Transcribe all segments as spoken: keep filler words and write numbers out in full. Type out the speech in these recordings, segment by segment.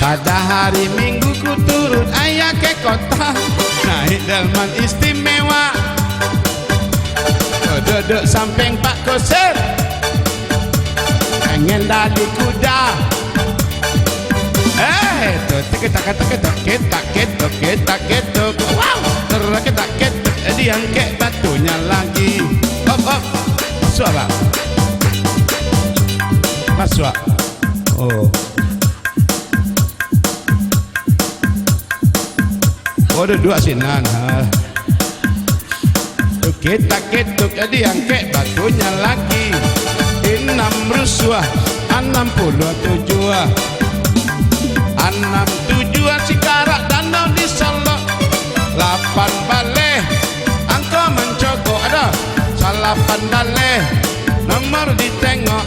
Pada hari Minggu ku turun ayah ke kota, naik delman istimewa. Duduk samping Pak Kusir, ngendali kuda. Eh, tu tiki taka tiki tiki taki tuki taki tuk. Wow, teraki taki tuk, diangkek batunya lagi. Op, op. Masuak, Pak. Masuak. Oh. Oh, duduak sinan, ha. Tukik takik tuk, diangkek batunya lagi. Inam rusuah, anam puluah tujuah. Anam tujuah sikarak danau di Solok. Lapan baleh, angko mancogok, ado. Salapan baleh, nomor ditengok.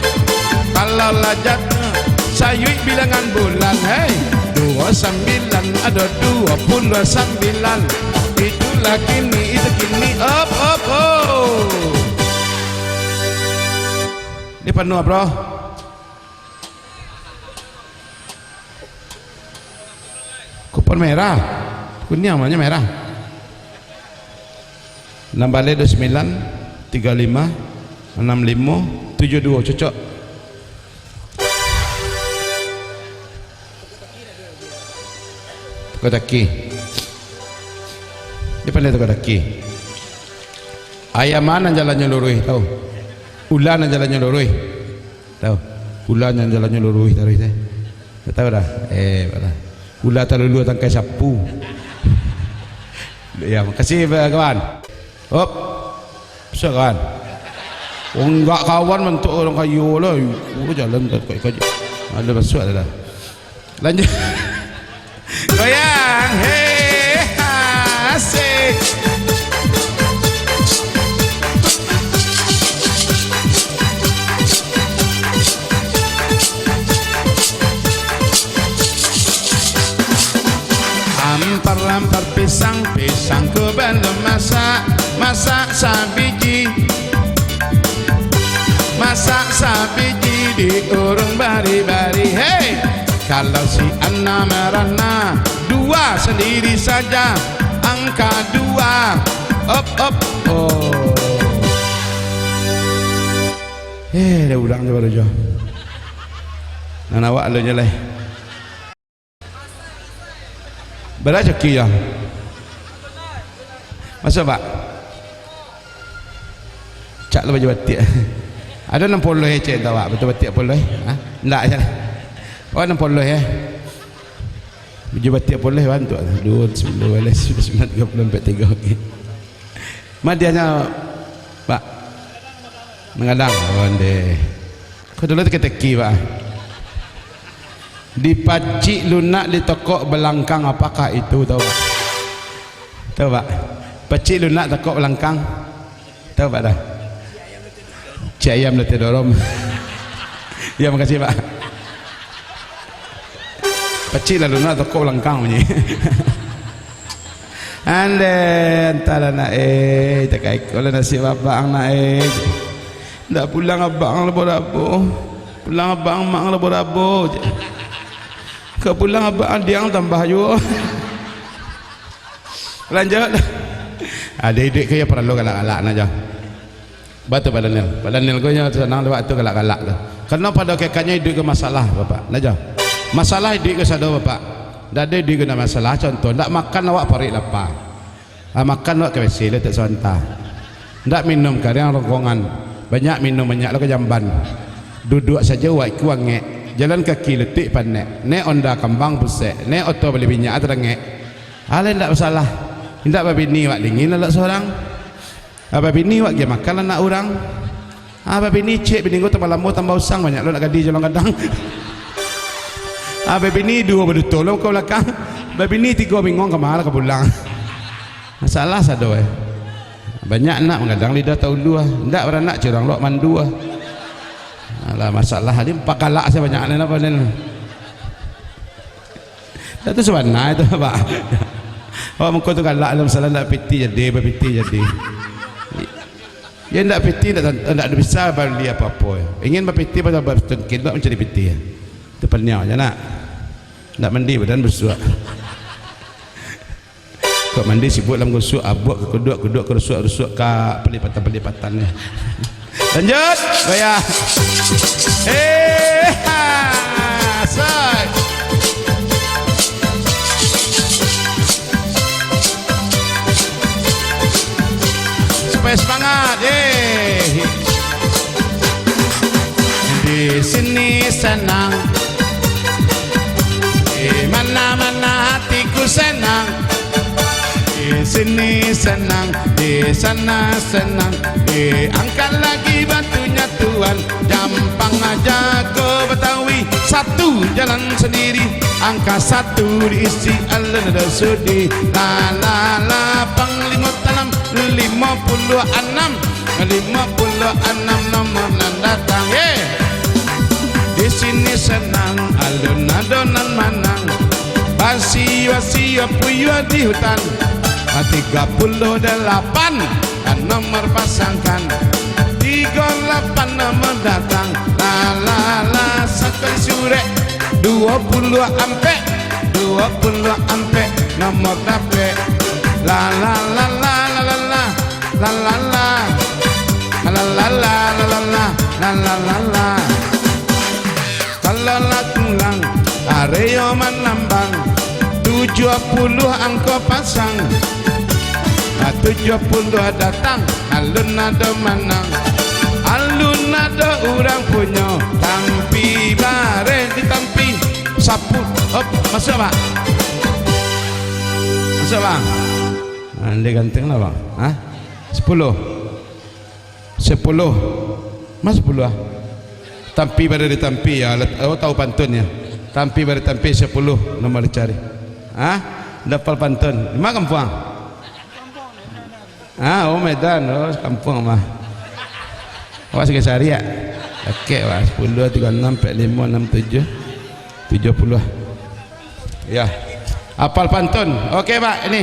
Kalau lah jatuah, sayuik bilangan bulan, hei. Duo sambilan, ado duo puluah sambilan. Itulah kini, itu kini, op, op, op. Ini panuah, bro. Kupon merah. Kuniang, namanya merah. Nambah le duo sambilan, tigo limo, anam limo, tujuah duo, cocok. Toko taki. Dia pandai toko taki. Ayam ma nan jalannyo luruih, tau? Ula nan jalannyo luruih. Tau? Ula nan jalannyo luruih taruih teh. Ndak tau dah? Eh, balah. Ula talulua tangkai sapu. Ya, makasih, kawan. Op. Masuak, kawan. Oh, ndak kawan bantuak urang kayo lah. Oh, jalan tak kaji. Ada masuak dah. Lanjut. Goyang, hei, asik. Ampar-lampar pisang, pisangku balum masak, masak sabiji. Masak sabiji diurung bari-bari, hei! Kalau si Ana merana, dua sendiri saja, angka dua. Op, op, oh. Eh, dah urang tu baru jo. Nan awak alun je lah. Bara coki yo? Masuak, Pak? Cak lo baju batik. Ado nan polos cek tu, Pak? Baju batik polos, ha? Ndak, cak. Oh, nan polos, eh. Baju batik polos, Pak, tu. Duo, sambilan baleh, sambilan, tigo puluah, ampek tigo, okey. Ma dianyo, Pak? Manggadang. Onde. Ko dulu teka-teki, Pak. Dipacik lunak di tokok balangkang, apakah itu, tau, Pak? Tau, Pak? Pacik lunak tokok balangkang. Tau, Pak, dah? Cik ayam dah tedorong. Ya, makasih, Pak. Pacik lah lunak tokok balangkang bunyi. Ande, antahlah, nak, eh, takaik ko lah nasib abang, nak, eh. Ndak pulang abang lah barabo. Pulang abang, mak lah barabo je. Ka pulang abang, adiang tambah juo. Lanjut. Ado iduik ko yo paralu galak-galak nah, jo. Batua Pak Daniel. Pak Daniel ko nyo sanang dek wakatu galak-galak tu. Karano pado kekatnyo iduik ko masalah, Bapak. Nah, jo. Masalah iduik ko sado, Bapak. Ndak ado iduik ko ndak masalah. Contoh, ndak makan awak paruik lapa. Ah, makan awak ka WC lah tak sabanta. Ndak minum kariang rongkongan. Banyak minum, banyak lo ka jamban. Duduak sajo awak ikua angek. Jalan kaki lutuik panek. Naik onda kambang pusek. Naik oto bali minyak tarangek. Alah ndak masalah. Ndak babini awak dingin lalok sorang. Ah, babini awak gi makan anak urang. Ah, babini ciek bini ko tambah lamo tambah usang, banyak lo nak gadih jalan gadang. Ah, babini duo baduto lo ka balakang. Babini tigo binguang ka ma lah ka pulang. Masalah sado, eh. Banyak anak manggadang lidah taulua. Ndak baranak curang lo mandua. Alah, masalah ni pakalak sabanyak ni napa ni. Dah tu sabana tu, Pak. Awak muko tu galak dalam salah ndak piti jadi, bapiti jadi. Ya ndak piti ndak tan-, ndak bisa bali apo-apo. Ingin bapiti pada bab tengkin ndak mancari piti. Tu paniau je nak. Nak mandi badan basuak. Kok mandi sibuk dalam gusuk, abuak ka kuduak, kuduak ka rusuak, rusuak ka palipatan-palipatan ni. Lanjut, goyang. Eh, ha, sai. Supaya semangat, eh. Di sini senang, di mana-mana hatiku senang. Di sini senang, di sana senang. Eh, angkat lagi batunya tuan. Jampang jago Betawi, satu jalan sendiri. Angka satu diisi alun ado sudi. La, la, la, panglimo tanam, limo puluah anam. Limo puluah anam nomor nan datang, ye. Di sini senang, alun ado nan manang. Basio-sio puyuah di hutan. Tigo puluah dalapan nomor pasangkan. Tigo lapan nomor datang. La, la, la, sakali surek. Duo puluah ampek. Duo puluah ampek nomor dapek. La, la, la, la, la, la, la. La, la, la. La, la, la, la, la, la, la. La, la, la, la, la, la, la, la. Kalau lah pulang, areo manambang, tujuah puluah angko pasang. Ah, tujuah puluah datang, alun ado manang. Alun ado urang punyo, tampi bareh ditampi. Sapu-, op, masuak, Pak. Masuak, Bang. Ah, dia ganteng lah, Bang. Hah? Sapuluah. Sapuluah. Mas sapuluah, ah. Tampi bareh ditampi, ya. Let-, oh, tahu pantun, ya. Tampi bareh ditampi, sapuluah nomor dicari. Hah? Ndak apal pantun. Di ma kampuang? Ah, oh, Medan. Oh, kampuang mah. Awak Sekretariat. Oke, wah. Sapuluah, tigo anam, ampek limo, anam tujuah, tujuah puluah. Ya. Apal pantun. Oke, Pak. Ini.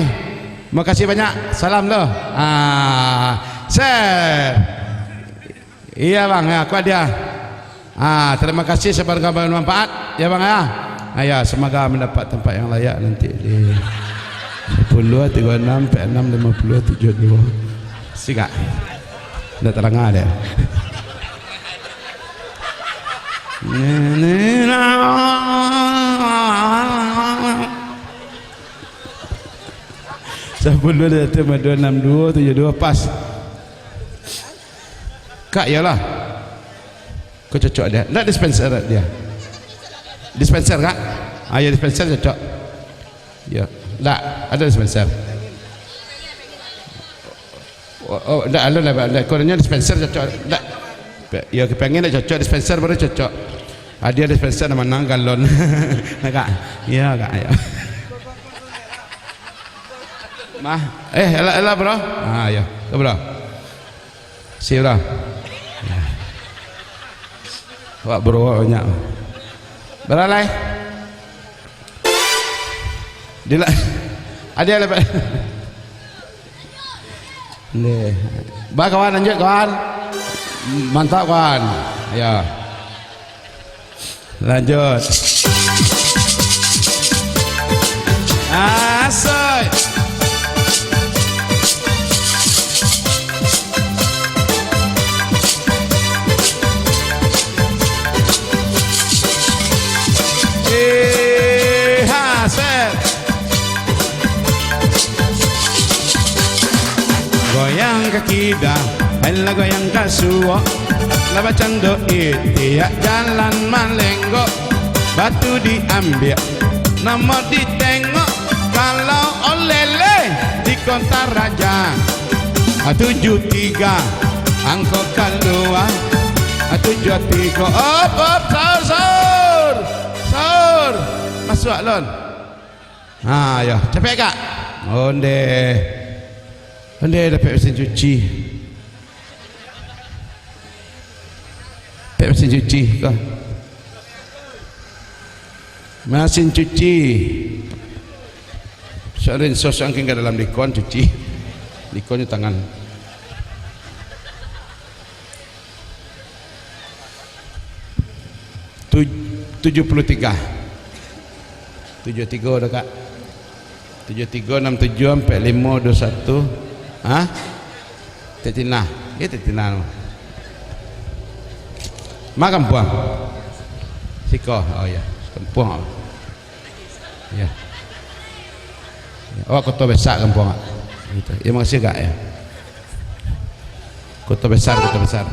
Makasih banyak. Salam tu. Ah, share. Iya, Bang, ya, kuat dia. Ah, terima kasih, semoga bermanfaat, ya, Bang, ya. Ah, ya, semoga mendapat tempat yang layak nanti di sapuluah, tigo anam, ampek anam, limo puluah, tujuah duo. Sigak. Ndak terangah dia. Sapuluah di ateh mah, duo anam duo, tujuah duo, pas. Kak, iyolah. Kau cocok dia. Ndak dispenser dia. Dispenser, Kak? Ah, ya, dispenser cocok. Ya. Ndak, ada dispenser. Oh, oh, ndak, alun lah, ndak. Kurangnya dispenser cocok. Ndak. Pe-, ya, kepengen ndak cocok, dispenser baru cocok. Hadiah dispenser nama nang galon. Nah, Kak. Ya, Kak, ya. Mah, eh, elok, elok, bro. Ah, ya. Tu, bro. Si, bro. Awak bro banyak. Bara lai? Dila-, ada lah, Pak. Ndeh. Ba, kawan, lanjut, kawan. Mantap, kawan. Ya. Lanjut. Asai. Eh, ha, set. Goyang ka kida, alah goyang ka suok. Lah bacando itiak jalan malenggok. Batu diambiak, nomor ditengok. Kalau olele di Kota Raja, ah, tujuah tigo, angko kalua. Ah, tujuah tigo. Op, op, sahur, sahur. Sahur. Masuak, Lon. Ha, yo, capek, Kak. Onde. Onde dapek mesin cuci. Dapek mesin cuci, ko. Mesin cuci. Sorin sosok angkin ka dalam dikon cuci. Dikon jo tangan. Tuj-, tujuah puluah tigo. Tujuh tiga dah, Kak. Tujuh tiga enam tujuh empat lima dua satu. Ha? Tek Tina. Ya, Tek Tina. Ma kampuang? Siko. Oh, ya. Kampuang. Ya. Ya. Awak Kota Besar kampuang, Kak. Gitu. Ya, makasih, Kak, ya. Kota Besar, Kota Besar.